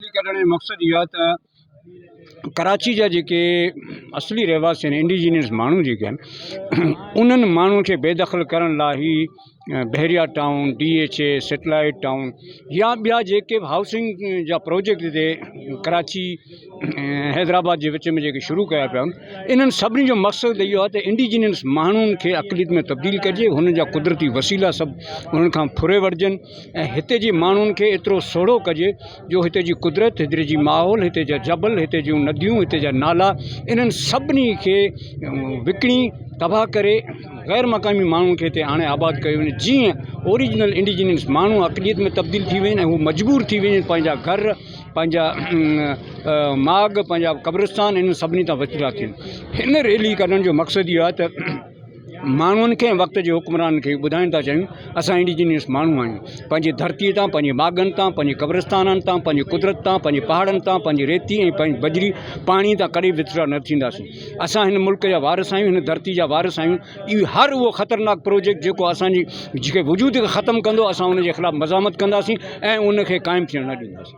Rally ڪڍڻ جو مقصد اهو آهي ته ڪراچي جا جيڪي اصلي رهواسي آهن انڊيجينس ماڻهو جيڪي آهن انهن ماڻهن کي بيدخل ڪرڻ لاء هي Bahria town D H A satellite town يا ٻيا جيڪي به هائوسنگ جا پروجيڪٽ هتي ڪراچي ۽ حيدرآباد جي وچ ۾ جيڪي شروع ڪيا پيا آهن انهن سڀني جو مقصد اهو آهي ته انڊيجينس ماڻهن کي اقليت ۾ تبديل ڪجي هنن جا قدرتي وسيلا سڀ انهن کان ڦري وٺجن ۽ هتي جي ماڻهن کي ايترو سوڙهو ڪجي جو هتي جي قدرت هتي جي ماحول هتي جا جبل هتي جون نديون هتي جا نالا انهن سڀني کي وڪڻي تباهه ڪري غير مقامي ماڻهن کي هتي آڻي آباد ڪيو وڃي جيئن اوريجنل انڊيجنس ماڻهو اقليت ۾ تبديل ٿي وڃن ۽ هو مجبور ٿي وڃن پنهنجا گهر پنهنجا ماڳ پنهنجا قبرستان انهن سڀني تان وڇڙا ٿين هن ريلي ڪڍڻ جو مقصد اهو آهي ته ماڻهن کي ۽ وقت جي حڪمرانن کي ٻڌائڻ ٿا چاهيون اسان انڊيجينس ماڻهو آهيون پنهنجي ڌرتي تان پنهنجي ماڳن تان پنهنجي قبرستانن تان پنهنجي قدرت تان پنهنجي پهاڙن تان پنهنجي ريتي ۽ پنهنجي بجري پاڻي تان ڪڏهن به وڇڙا نه ٿينداسين اسان هن ملڪ جا وارث آهيون هن ڌرتي جا وارث آهيون اهو هر اهو خطرناڪ پروجيڪٽ جيڪو اسانجي جيڪي وجود کي ختم ڪندو اسان ان جي خلاف مزاحمت ڪنداسين ۽ ان کي قائم ٿيڻ نه ڏينداسين.